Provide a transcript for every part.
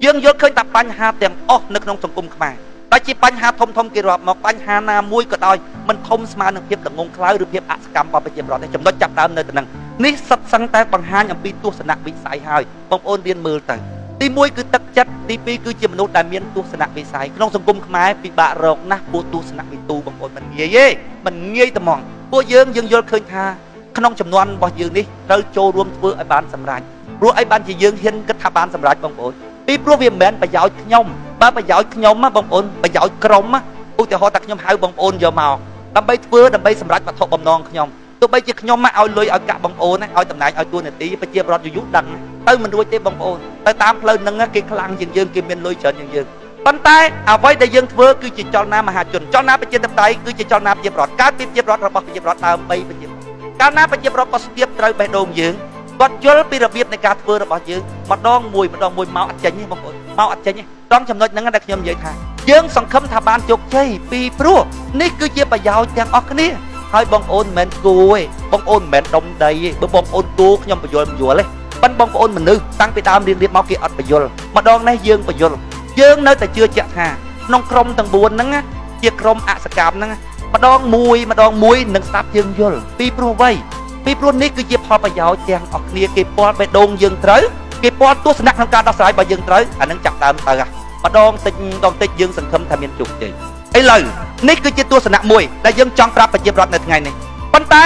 យើងយល់ឃើញថាបញ្ហាទាំងអស់នៅក្នុងសង្គមខ្មែរដែលជាបញ្ហាធំធំគេរាប់មកបញ្ហាណាមួយក៏ដោយមិនធំស្មើនឹងភាពល្ងងខ្លៅឬភាពអសកម្មរបស់ប្រជាពលរដ្ឋទេចំណុចចាប់ដើមនៅទីហ្នឹងនេះសិតសឹងតែបង្ហាញអំពីទស្សនវិស័យហើយបងប្អូនរៀនមើលទៅទី1គឺទឹកចិត្តទី2គឺជាមនុស្សដែលមានទស្សនវិស័យក្នុងសង្គមខ្មែរពិបាករកណាស់ពួកទស្សនវិទូបងប្អូនមិនងាយទេមិនងាយតែហ្មងពួកយើងយល់ឃើញថាក្នុងចំនួនរបស់យើងនេះត្រូវចូលរួមធ្វើឲ្យបានសម្រេចព្រោះអីបានជាយើងហ៊ានគិតថាបានសម្រេចបងប្អូនពីព្រោះវាមិនមែនប្រយោជន៍ខ្ញុំបើប្រយោជន៍ខ្ញុំបងប្អូនប្រយោជន៍ក្រុមឧទាហរណ៍ថាខ្ញុំហៅបងប្អូនយកមកដើម្បីធ្វើដើម្បីសម្រេចវត្ថុបំណងខ្ញុំទោះបីជាខ្ញុំមកឲ្យលុយឲ្យកាក់បងប្អូនឲ្យតំណែងឲ្យតួនាទីប្រជាពលរដ្ឋយូរៗដឹងទៅមិនរួចទេបងប្អូនទៅតាមផ្លូវហ្នឹងគេខ្លាំងជាងយើងគេមានលុយច្រើនជាងយើងប៉ុន្តែអ្វីដែលយើងធ្វើគឺជាចលនាមហាជនចលនាប្រជាធិបតេយ្យគឺជាចលនាប្រជាពលរដ្ឋកើតពីប្រជាពលរដ្ឋរបស់ប្រជាពលរដ្ឋដើម្បីប្រជាពលរដ្ឋកាលណាប្រជាពលរដ្ឋក៏ស្ទាបត្រូវបេះដូងយើងគាត់យល់ពីរបៀបនៃការធ្វើរបស់យើងម្ដងមួយម្ដងមួយមកអត់ចេញទេបងប្អូនមកអត់ចេញទេត្រង់ចំណុចហ្នឹងដែលខ្ញុំនិយាយថាយើងសង្ឃឹមថាបានជោគជ័យពីព្រោះនេះគឺជាប្រយោជន៍ទាំងអស់គ្នាហើយបងប្អូនមិនមែនគូទេបងប្អូនមិនមែនដុំដីទេបើបងប្អូនគូខ្ញុំបញ្យល់មិនយល់ទេប៉ុន្តែបងប្អូនមនុស្សតាំងពីដើមរៀនរៀបមកគេអត់បញ្យល់ម្ដងនេះយើងបញ្យល់យើងនៅតែជឿជាក់ថាក្នុងក្រុមទាំង4ហ្នឹងជាក្រុមអសកម្មហ្នឹងម្ដងមួយម្ដងមួយនឹងស្ដាប់យើងយល់ពីព្រោះអ្វីពីព្រោះនេះគឺជាផលប្រយោជន៍ទាំងអស់គ្នាគេពាល់បេះដូងយើងត្រូវគេពាល់ទស្សនៈក្នុងការដោះស្រាយរបស់យើងត្រូវអានឹងចាប់ដើមទៅម្ដងតិចម្ដងតិចយើងសង្ឃឹមថាមានជោគជ័យឥឡូវនេះគឺជាទស្សនៈមួយដែលយើងចង់ប្រាប់ប្រជាពលរដ្ឋនៅថ្ងៃនេះប៉ុន្តែ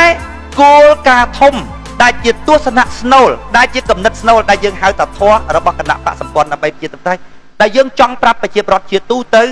គោលការណ៍ធំដែលជាទស្សនៈស្នូលដែលជាគំនិតស្នូលដែលយើងហៅថាធម៌របស់គណៈបកសម្ព័ន្ធដើម្បីប្រជាធិបតេយ្យដែលយើងចង់ប្រាប់ប្រជាពលរដ្ឋជាទូទៅ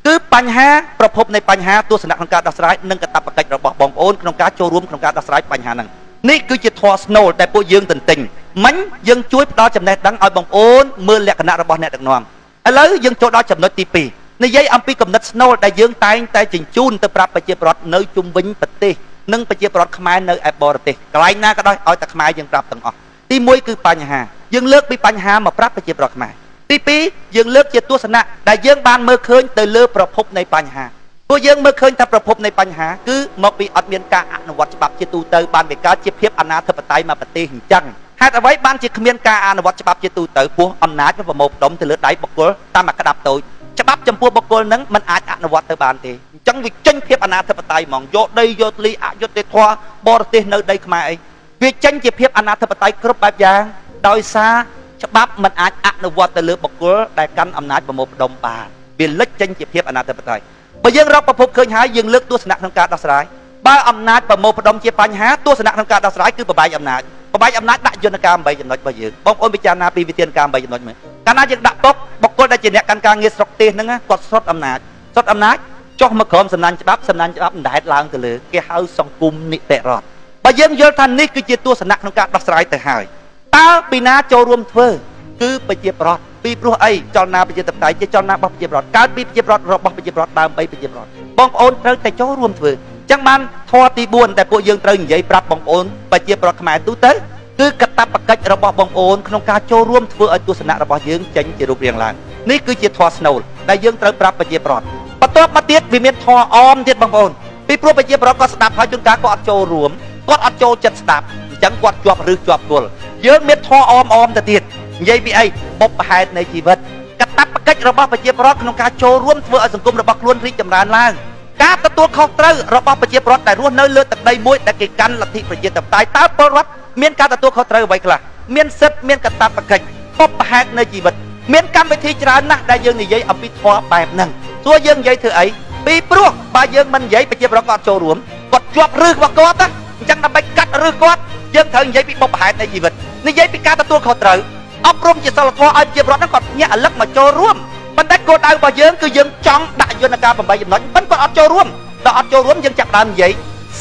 គឺបញ្ហាប្រភពនៃបញ្ហាទស្សនៈក្នុងការដោះស្រាយនិងកាតព្វកិច្ចរបស់បងប្អូនក្នុងការចូលរួមក្នុងការដោះស្រាយបញ្ហាហ្នឹងនេះគឺជាធម៌ស្នូលដែលពួកយើងទន្ទិញមិញយើងជួយផ្ដល់ចំណេះដឹងឲ្យបងប្អូនមើលលក្ខណៈរបស់អ្នកដឹកនាំឥឡូវយើងចូលដល់ចំណុចទី2និយាយអំពីគំនិតស្នូលដែលយើងតែងតែជញ្ជូនទៅប្រាប់ប្រជាពលរដ្ឋនៅជុំវិញប្រទេសនិងប្រជាពលរដ្ឋខ្មែរនៅឯបរទេសកន្លែងណាក៏ដោយឲ្យតែខ្មែរយើងប្រាប់ទាំងអស់ទី1គឺបញ្ហាយើងលើកពីបញ្ហាមកប្រាប់ប្រជាពលរដ្ឋខ្មែរទី2យើងលើកជាទស្សនៈដែលយើងបានមើលឃើញទៅលើប្រភពនៃបញ្ហាពួកយើងមើលឃើញថាប្រភពនៃបញ្ហាគឺមកពីអត់មានការអនុវត្តច្បាប់ជាទូទៅបានវាកើតជាភាពអនាធិបតេយ្យមកប្រទេសអញ្ចឹងហេតុអ្វីបានជាគ្មានការអនុវត្តច្បាប់ជាទូទៅព្រោះអំណាចប្រមូលផ្ដុំទៅលើដៃបុគ្គលតាមអាក្តាប់តូចច្បាប់ចំពោះបុគ្គលនឹងមិនអាចអនុវត្តទៅបានទេអញ្ចឹងវាចេញភាពអនាធិបតេយ្យហ្មងយកដីយកលីអយុត្តិធម៌បរទេសនៅដីខ្មែរអីវាចេញជាភាពអនាធិបតេយ្យគ្រប់បែបយ៉ាងដោយសារច្បាប់មិនអាចអនុវត្តទៅលើបុគ្គលដែលកាន់អំណាចប្រមូលផ្ដុំបានវាលិចចេញជាភាពអនាធិបតេយ្យបើយើងរកប្រភពឃើញហើយយើងលើកទស្សនៈក្នុងការដោះស្រាយបើអំណាចប្រមូលផ្ដុំជាបញ្ហាទស្សនៈក្នុងការដោះស្រាយគឺប្របែកអំណាចប្របែកអំណាចដាក់យន្តការ8ចំណុចរបស់យើងបងប្អូនពិចារណាពីវិធានការ8ចំណុចមើលកាលណាយើងដាក់ពុកបុគ្គលដែលជាអ្នកកាន់ការងារស្រុកទេសហ្នឹងគាត់សុទ្ធអំណាចសុទ្ធអំណាចចុះមកក្រោមសំណាញ់ច្បាប់សំណាញ់ច្បាប់អណ្ដែតឡើងទៅលើគេហៅសង្គមនីតិរដ្ឋបើយើងយល់ថានេះគឺជាទស្សនៈក្នុងការដោះស្រាយទៅហើយតើពីណាចូលរួមធ្វើគឺប្រជាពលរដ្ឋពីព្រោះអីចលនាប្រជាធិបតេយ្យជាចលនារបស់ប្រជាពលរដ្ឋកើតពីប្រជាពលរដ្ឋរបស់ប្រជាពលរដ្ឋដើម្បីប្រជាពលរដ្ឋបងប្អូនត្រូវតែចូលរួមធ្វើអញ្ចឹងបានធម៌ទី4ដែលពួកយើងត្រូវនិយាយប្រាប់បងប្អូនប្រជាពលរដ្ឋខ្មែរទូទៅគឺកាតព្វកិច្ចរបស់បងប្អូនក្នុងការចូលរួមធ្វើឲ្យទស្សនៈរបស់យើងចេញជារូបរាងឡើងនេះគឺជាធម៌ស្នូលដែលយើងត្រូវប្រាប់ប្រជាពលរដ្ឋបន្ទាប់មកទៀតវាមានធម៌អមទៀតបងប្អូនពីព្រោះប្រជាពលរដ្ឋគាត់ស្ដាប់ហើយជួនកាលគាត់អត់ចូលរួមគាត់អត់ចូលចិត្តស្ដាប់អញ្ចឹងគាត់ជាប់ឬជាប់គល់យើងមានធម៌អមអមទៅទៀតនិយាយពីអីបុព្វហេតុនៃជីវិតកាតព្វកិច្ចរបស់ប្រជាពលរដ្ឋក្នុងការចូលរួមធ្វើឲ្យសង្គមរបស់ខ្លួនរីកចម្រើនឡើងការទទួលខុសត្រូវរបស់ប្រជាពលរដ្ឋដែលរស់នៅលើទឹកដីមួយដែលគេកាន់លទ្ធិប្រជាធិបតេយ្យតើពលរដ្ឋមានការទទួលខុសត្រូវអ្វីខ្លះមានសិទ្ធិមានកាតព្វកិច្ចបុព្វហេតុនៃជីវិតមានកម្មវិធីច្រើនណាស់ដែលយើងនិយាយអំពីធម៌បែបហ្នឹងទោះយើងនិយាយធ្វើអីពីព្រោះបើយើងមិននិយាយប្រជាពលរដ្ឋគាត់ចូលរួមគាត់ជាប់រឹសរបស់គាត់ណាអញ្ចឹងដើម្បីកាត់រឹសគាត់យើងត្រូវនិយាយពីបុព្វហេតុនៃជីវិតនិយាយពីការទទួលខុសត្រូវអប់រំជាសិលធម៌ឲ្យប្រជាពលរដ្ឋហ្នឹងគាត់ញាក់រលឹកមកចូលរួមប៉ុន្តែគោលដៅរបស់យើងគឺយើងចង់ដាក់យន្តការ8ចំណុចប៉ុន្តែគាត់អត់ចូលរួមដល់អត់ចូលរួមយើងចាប់ដើមនិយាយ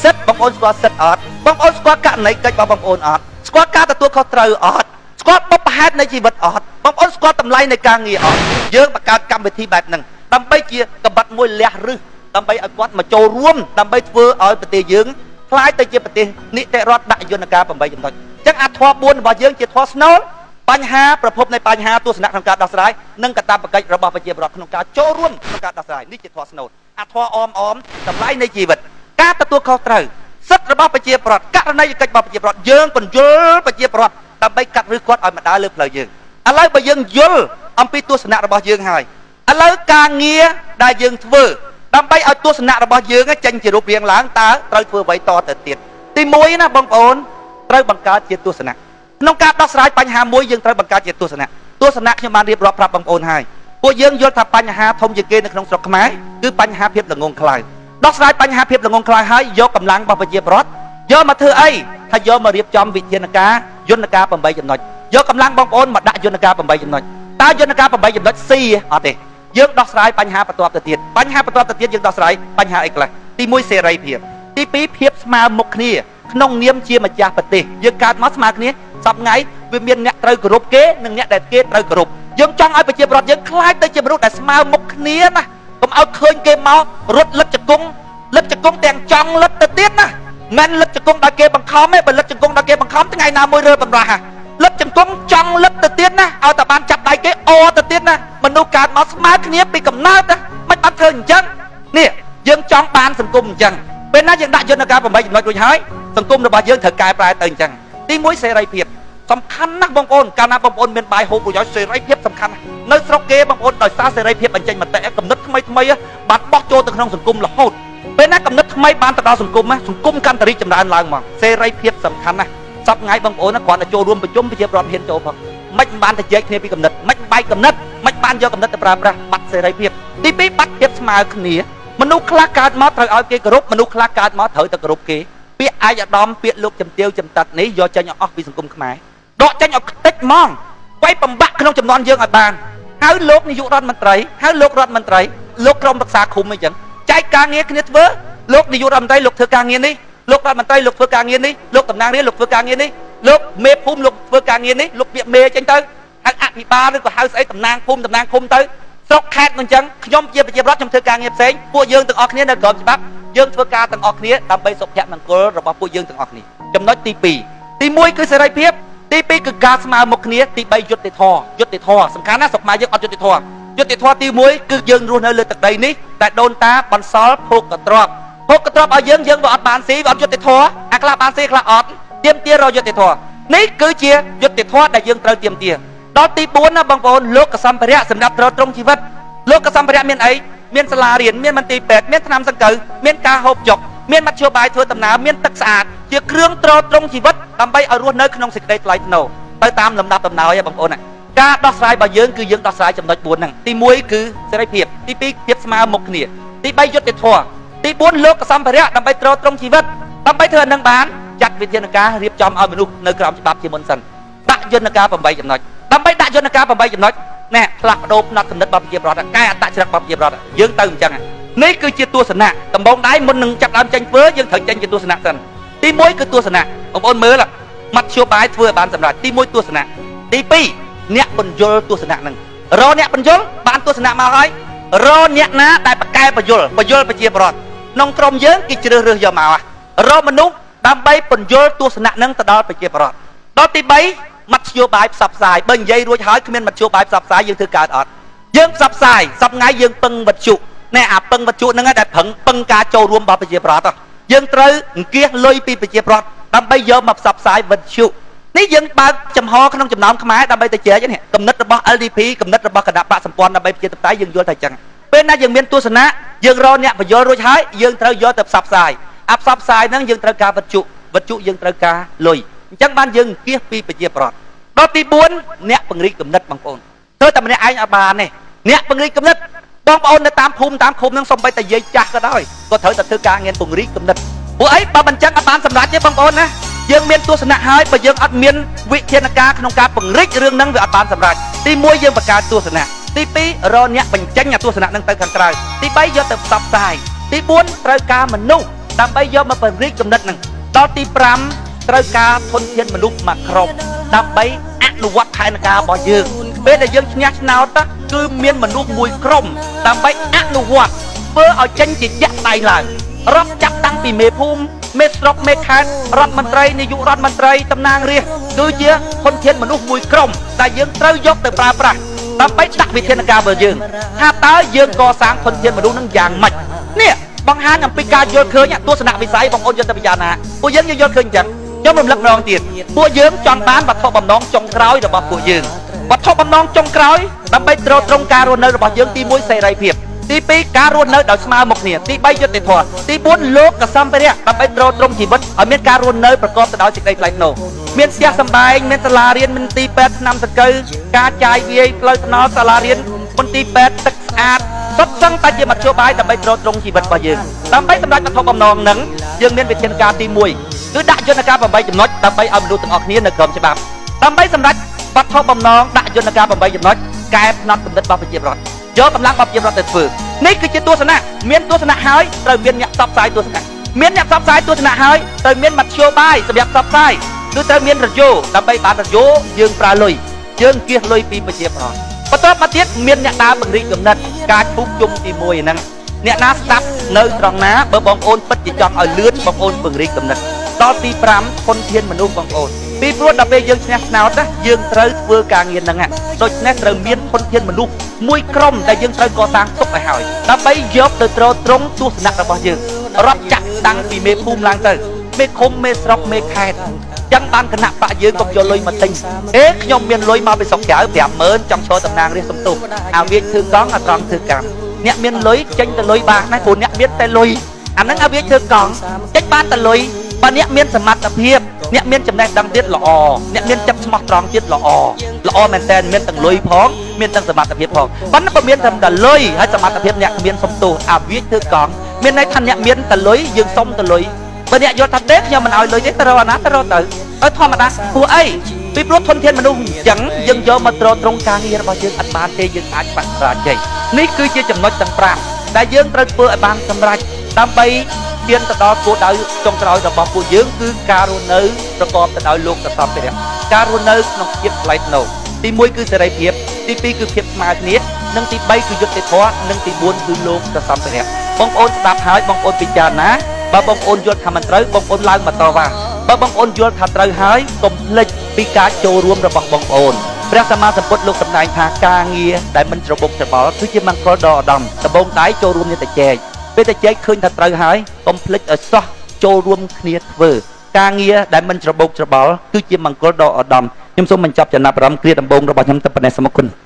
សិទ្ធិបងប្អូនស្គាល់សិទ្ធិអត់បងប្អូនស្គាល់ករណីកិច្ចរបស់បងប្អូនអត់ស្គាល់ការទទួលខុសត្រូវអត់ស្គាល់បុព្វហេតុនៃជីវិតអត់បងប្អូនស្គាល់តម្លៃនៃការងារអត់យើងបង្កើតកម្មវិធីបែបហ្នឹងដើម្បីជាកបាត់មួយលះរឹសដើម្បីឲ្យគាត់មកចូលរួមដើម្បីធ្វើឲ្យប្រទេសយើងក្លាយទៅជាប្រទេសនីតិរដ្ឋដាក់យន្តការ8ចំណុចអញ្ចឹងអាធម៌4របស់យើងជាធម៌ស្នូលបញ្ហាប្រភពនៃបញ្ហាទស្សនៈក្នុងការដោះស្រាយនិងកាតព្វកិច្ចរបស់ប្រជាពលរដ្ឋក្នុងការចូលរួមក្នុងការដោះស្រាយនេះជាធម៌ស្នូលអាធម៌អមអមតម្លៃនៃជីវិតការទទួលខុសត្រូវសិទ្ធិរបស់ប្រជាពលរដ្ឋករណីយកិច្ចរបស់ប្រជាពលរដ្ឋយើងពន្យល់ប្រជាពលរដ្ឋដើម្បីកាត់ឬគាត់ឲ្យមកដើរលើផ្លូវយើងឥឡូវបើយើងយល់ អំពីទស្សនៈរបស់យើងហើយឥឡូវការងារដែលយើងធ្វើដើម្បីឲ្យទស្សនៈរបស់យើងចេញជារូបរាងឡើងតើត្រូវធ្វើអ្វីតទៅទៀតទី1ណាបងប្អូនត្រូវបង្កើតជាទស្សនៈក្នុងការដោះស្រាយបញ្ហាមួយយើងត្រូវបង្កើតជាទស្សនៈទស្សនៈខ្ញុំបានរៀបរាប់ប្រាប់បងប្អូនហើយពួកយើងយល់ថាបញ្ហាធំជាងគេនៅក្នុងស្រុកខ្មែរគឺបញ្ហាភាពល្ងងខ្លៅដោះស្រាយបញ្ហាភាពល្ងងខ្លៅហើយយកកម្លាំងរបស់ប្រជាពលរដ្ឋយកមកធ្វើអីថាយកមករៀបចំវិធានការយន្តការ8ចំណុចយកកម្លាំងបងប្អូនមកដាក់យន្តការ8ចំណុចតើយន្តការ8ចំណុចស៊ីអត់ទេយើងដោះស្រាយបញ្ហាបន្ទាប់ទៅទៀតបញ្ហាបន្ទាប់ទៅទៀតយើងដោះស្រាយបញ្ហាអីខ្លះទី1សេរីភាពទី2ភាពស្មើមុខគ្នាក្នុងនាមជាម្ចាស់ប្រទេសយើងកើតមកស្មើគ្នាសប្ងៃវាមានអ្នកត្រូវគោរពគេនិងអ្នកដែលគេត្រូវគោរពយើងចង់ឲ្យប្រជាពលរដ្ឋយើងក្លាយទៅជាមនុស្សដែលស្មើមុខគ្នាណាកុំឲ្យឃើញគេមករត់លឹកជង្គង់លឹកជង្គង់ទាំងចង់លឹកទៅទៀតណាមិនលឹកជង្គង់ដល់គេបង្ខំទេបើលឹកជង្គង់ដល់គេបង្ខំថ្ងៃណាមួយរើបំរាស់លឹកជង្គង់ចង់លឹកទៅទៀតណាឲ្យតែបានចាប់ដៃគេអទៅទៀតណាមនុស្សកើតមកស្មើគ្នាពីកំណើតណាមិនបានធ្វើអញ្ចឹងនេះយើងចង់បានសង្គមអញ្ចឹងពេលណាយើងដាក់យន្តការ8ចំណុចរួចហើយសង្គមរបស់យើងត្រូវកែប្រែទៅអញ្ចឹងទី1សេរីភាពសំខាន់ណាស់បងប្អូនកាលណាបងប្អូនមានបាយហូបរួចហើយសេរីភាពសំខាន់ណាស់នៅស្រុកគេបងប្អូនដោយសារសេរីភាពបញ្ចេញមតិកំណត់ថ្មីថ្មីបានបោះចូលទៅក្នុងសង្គមរហូតពេលណាកំណត់ថ្មីបានទៅដល់សង្គមសង្គមកាន់តែរីកចម្រើនឡើងមកសេរីភាពសំខាន់ណាស់សប្ងៃបងប្អូនគ្រាន់តែចូលរួមប្រជុំប្រជាពលរដ្ឋហ៊ានចូលផងមិនបានទៅជែកគ្នាពីកំណត់មិនបែកកំណត់មិនបានយកកំណត់ទៅប្រើប្រាស់បាត់សេរីភាពទី2បាត់ភាពស្មើគ្នាមនុស្សខ្លះកើតមកត្រូវឲ្យគេគោរពមនុស្សខ្លះកើតមកត្រូវតែគោរពគេពាក្យឯកឧត្តមពាក្យលោកជំទាវចំតាត់នេះយកចេញឲ្យអស់ពីសង្គមខ្មែរដកចេញឲ្យខ្ទេចហ្មងវាយបំបាក់ក្នុងចំនួនយើងឲ្យបានហើយលោកនាយករដ្ឋមន្ត្រីហើយលោករដ្ឋមន្ត្រីលោកក្រុមប្រឹក្សាឃុំអីចឹងចែកការងារគ្នាធ្វើលោកនាយករដ្ឋមន្ត្រីលោកធ្វើការងារនេះលោករដ្ឋមន្ត្រីលោកធ្វើការងារនេះលោកតំណាងរាស្ត្រលោកធ្វើការងារនេះលោកមេភូមិលោកធ្វើការងារនេះលោកពាក្យមេចេញទៅហៅអភិបាលឬក៏ហៅស្អីតំណាងភូមិតំណាងឃុំទៅស្រុកខេត្តអញ្ចឹងខ្ញុំជាប្រជាពលរដ្ឋខ្ញុំធ្វើការងារផ្សេងពួកយើងទាំងអស់គ្នានៅក្រោមច្បាប់យើងធ្វើការទាំងអស់គ្នាដើម្បីសុភមង្គលរបស់ពួកយើងទាំងអស់គ្នាចំណុចទី2ទី1គឺសេរីភាពទី2គឺការស្មើមុខគ្នាទី3យុត្តិធម៌យុត្តិធម៌សំខាន់ណាស់ស្រុកខ្មែរយើងអត់យុត្តិធម៌យុត្តិធម៌ទី1គឺយើងរស់នៅលើទឹកដីនេះតែដូនតាបន្សល់ភោគទ្រព្យភោគទ្រព្យឲ្យយើងយើងវាអត់បានស៊ីវាអត់យុត្តិធម៌អាខ្លះបានស៊ីខ្លះអត់ទាមទាររកយុត្តិធម៌នេះគឺជាយុត្តិធម៌ដែលយើងត្រូវទាមទារដល់ទី4ណាបងប្អូនលោកសម្ភារៈសម្រាប់ទ្រទ្រង់ជីវិតលោកសម្ភារៈមានអីមានសាលារៀនមានមន្ទីរពេទ្យមានថ្នាំសង្កូវមានការហូបចុកមានមធ្យោបាយធ្វើដំណើរមានទឹកស្អាតជាគ្រឿងទ្រទ្រង់ជីវិតដើម្បីឲ្យរស់នៅក្នុងសេចក្តីថ្លៃថ្នូរទៅតាមលំដាប់ដំណោយបងប្អូនការដោះស្រាយរបស់យើងគឺយើងដោះស្រាយចំណុច4ហ្នឹងទី1គឺសេរីភាពទី2ភាពស្មើមុខគ្នាទី3យុត្តិធម៌ទី4លោកសម្ភារៈដើម្បីទ្រទ្រង់ជីវិតដើម្បីធ្វើឲ្យនឹងបានចាត់វិធានការរៀបចំឲ្យមនុស្សនៅក្រោមច្បាប់ជាមុនសិនដាក់យន្តការ8ចំណុចដើម្បីដាក់យន្តការ8ចំណុចណែផ្លាស់ប្ដូរផ្នត់គំនិតរបស់ប្រជាពលរដ្ឋកែអត្តចរិតរបស់ប្រជាពលរដ្ឋយើងទៅអញ្ចឹងនេះគឺជាទស្សនៈដំបូងដៃមុននឹងចាប់ដើមចេញធ្វើយើងត្រូវចេញជាទស្សនៈសិនទី1គឺទស្សនៈបងប្អូនមើលមធ្យោបាយធ្វើឲ្យបានសម្រេចទី1ទស្សនៈទី2អ្នកបញ្យលទស្សនៈហ្នឹងរកអ្នកបញ្យលបានទស្សនៈមកហើយរកអ្នកណាដែលប្រកែបញ្យលបញ្យលប្រជាពលរដ្ឋក្នុងក្រុមយើងគេជ្រើសរើសយកមករកមនុស្សដើម្បីបញ្យលទស្សនៈហ្នឹងទៅដល់ប្រជាពលរដ្ឋដល់ទី3មធ្យោបាយផ្សព្វផ្សាយបើនិយាយរួចហើយគ្មានមធ្យោបាយផ្សព្វផ្សាយយើងធ្វើកើតអត់យើងផ្សព្វផ្សាយសប្ងៃយើងពឹងវត្ថុណែអាពឹងវត្ថុហ្នឹងដែលពឹងការចូលរួមរបស់ប្រជាពលរដ្ឋយើងត្រូវអង្គាសលុយពីប្រជាពលរដ្ឋដើម្បីយកមកផ្សព្វផ្សាយវត្ថុនេះយើងបើកចំហក្នុងចំណោមខ្មែរដើម្បីទៅជែកនេះគំនិតរបស់ LDP គំនិតរបស់គណៈបកសម្ព័ន្ធដើម្បីប្រជាធិបតេយ្យយើងយល់ថាអញ្ចឹងពេលណាយើងមានទស្សនៈយើងរកអ្នកបញ្យល់រួចហើយយើងត្រូវយកទៅផ្សព្វផ្សាយអាផ្សព្វផ្សាយហ្នឹងយើងត្រូវការវត្ថុវត្ថុយើងត្រូវការលុយអញ្ចឹងបានយើងអង្គាសពីប្រជាពលរដ្ឋដល់ទី4អ្នកពង្រីកគំនិតបងប្អូនធ្វើតែម្នាក់ឯងអត់បានទេអ្នកពង្រីកគំនិតបងប្អូននៅតាមភូមិតាមឃុំហ្នឹងសំបីតែយាយចាស់ក៏ដោយក៏ត្រូវតែធ្វើការងារពង្រីកគំនិតពួកអីបើមិនចឹងអត់បានសម្រេចទេបងប្អូនណាយើងមានទស្សនៈហើយបើយើងអត់មានវិធានការក្នុងការពង្រីករឿងហ្នឹងវាអត់បានសម្រេចទី1យើងបង្កើតទស្សនៈទី2រកអ្នកបញ្ចេញទស្សនៈហ្នឹងទៅខាងក្រៅទី3យកទៅផ្សព្វផ្សាយទី4ត្រូវការមនុស្សដើម្បីយកមកពង្រីកគំនិតហ្នឹងដល់ទី5ត្រូវការធនធានមនុស្សមួយក្រុមដើម្បីអនុវត្តផែនការរបស់យើងពេលដែលយើងឈ្នះឆ្នោតគឺមានមនុស្សមួយក្រុមដើម្បីអនុវត្តធ្វើឲ្យចេញជាជាក់ស្ដែងឡើងរាប់ចាប់តាំងពីមេភូមិមេស្រុកមេខេត្តរដ្ឋមន្ត្រីនាយករដ្ឋមន្ត្រីតំណាងរាស្ត្រគឺជាធនធានមនុស្សមួយក្រុមដែលយើងត្រូវយកទៅប្រើប្រាស់ដើម្បីដាក់វិធានការរបស់យើងថាតើយើងកសាងធនធានមនុស្សនឹងយ៉ាងម៉េចនេះបង្ហាញអំពីការយល់ឃើញទស្សនវិស័យបងប្អូនយល់ទៅពិចារណាពួកយើងយល់ឃើញអញ្ចឹងខ្ញុំរំលឹកម្ដងទៀតពួកយើងចង់បានវត្ថុបំណងចុងក្រោយរបស់ពួកយើងវត្ថុបំណងចុងក្រោយ ដើម្បីទ្រទ្រង់ការរស់នៅរបស់យើងទី1សេរីភាពទី2ការរស់នៅដោយស្មើមុខគ្នាទី3យុត្តិធម៌ទី4លោកសម្ភារៈដើម្បីទ្រទ្រង់ជីវិតឲ្យមានការរស់នៅប្រកបទៅដោយសេចក្តីថ្លៃថ្នូរមានផ្ទះសម្បែងមានសាលារៀនមន្ទីរពេទ្យថ្នាំសង្កូវការចាយវាយផ្លូវថ្នល់សាលារៀនមន្ទីរពេទ្យទឹកស្អាតសុទ្ធសឹងតែជាមធ្យោបាយដើម្បីទ្រទ្រង់ជីវិតរបស់យើងដើម្បីសម្រេចវត្ថុបំណងនឹងយើងមានវិធានការទី1គឺដាក់យន្តការ8ចំណុចដើម្បីឲ្យមនុស្សទាំងអស់គ្នានៅក្រោមច្បាប់ដើម្បីសម្រេចវត្ថុបំណងដាក់យន្តការ8ចំណុចកែផ្នត់គំនិតរបស់ប្រជាពលរដ្ឋយកកម្លាំងរបស់ប្រជាពលរដ្ឋទៅធ្វើនេះគឺជាទស្សនៈមានទស្សនៈហើយត្រូវមានអ្នកផ្សព្វផ្សាយទស្សនៈមានអ្នកផ្សព្វផ្សាយទស្សនៈហើយត្រូវមានមធ្យោបាយសម្រាប់ផ្សព្វផ្សាយគឺត្រូវមានរយោដើម្បីបានរយោយើងប្រើលុយយើងគៀសលុយពីប្រជាពលរដ្ឋបន្ទាប់មកទៀតមានអ្នកដើរពង្រីកគំនិតការជួបជុំទី1ហ្នឹងអ្នកណាស្ដាប់នៅត្រង់ណាបើបងប្អូនពិតជាចង់ឲ្យលឿនបងប្អូនពង្រីកគំនិតដល់ទី5ធនធានមនុស្សបងប្អូនពីព្រោះដល់ពេលយើងឈ្នះឆ្នោតណាយើងត្រូវធ្វើការងារហ្នឹងដូច្នេះត្រូវមានធនធានមនុស្សមួយក្រុមដែលយើងត្រូវកសាងទុកឲ្យហើយដើម្បីយកទៅទ្រទ្រង់ទស្សនៈរបស់យើងរាប់ចាក់តាំងពីមេភូមិឡើងទៅមេឃុំមេស្រុកមេខេត្តចឹងបានគណៈបកយើងក៏យកលុយមកទិញអេខ្ញុំមានលុយមកពីស្រុកក្រៅ50000ចង់ឈរតំណាងរាស្ត្រសំទុះអាវាធ្វើកង់អាត្រង់ធ្វើកម្មអ្នកមានលុយចេញទៅលុយបានណាព្រោះអ្នកមានតែលុយអាហ្នឹងអាវាធ្វើកង់ចេញបានតែលុយបើអ្នកមានសមត្ថភាពអ្នកមានចំណេះដឹងទៀតល្អអ្នកមានចិត្តស្មោះត្រង់ទៀតល្អល្អមែនតើមានទាំងលុយផងមានទាំងសមត្ថភាពផងប៉ុន្តែបើមានត្រឹមតែលុយហើយសមត្ថភាពអ្នកគ្មានសុំទោសអាវាធ្វើកង់មានន័យថាអ្នកមានតែលុយយើងសុំតែលុយបើអ្នកយល់ថាទេខ្ញុំមិនឲ្យលុយទេទៅរកអាណាទៅរកទៅឲ្យធម្មតាព្រោះអីពីព្រោះធនធានមនុស្សអញ្ចឹងយើងយកមកទ្រទ្រង់ការងាររបស់យើងអត់បានទេយើងអាចបាក់រាជ័យនេះគឺជាចំណុចទាំង5ដែលយើងត្រូវធ្វើឲ្យបានសម្រេចដើម្បីឈានទៅដល់គោលដៅចុងក្រោយរបស់ពួកយើងគឺការរស់នៅប្រកបទៅដោយលោកសម្ភារៈការរស់នៅក្នុងភាពថ្លៃថ្នូរទី1គឺសេរីភាពទី2គឺភាពស្មើគ្នានិងទី3គឺយុត្តិធម៌និងទី4គឺលោកសម្ភារៈបងប្អូនស្ដាប់ហើយបងប្អូនពិចារណាបើបងប្អូនយល់ថាមិនត្រូវបងប្អូនឡើងមកតវ៉ាបើបងប្អូនយល់ថាត្រូវហើយកុំភ្លេចពីការចូលរួមរបស់បងប្អូនព្រះសម្មាសម្ពុទ្ធលោកសម្ដែងថាការងារដែលមិនច្របូកច្របល់គឺជាមង្គលដ៏ឧត្តមដំបូងដៃចូលរួមនេះតែចែកពេលតែចែកឃើញថាត្រូវហើយកុំភ្លេចឲ្យសោះចូលរួមគ្នាធ្វើការងារដែលមិនច្របូកច្របល់គឺជាមង្គលដ៏ឧត្តមខ្ញុំសូមបញ្ចប់ចំណាប់អារម្មណ៍គ្រាដំបូងរបស់ខ្ញុំតែប៉ុណ្ណេះសូមអរគុណ។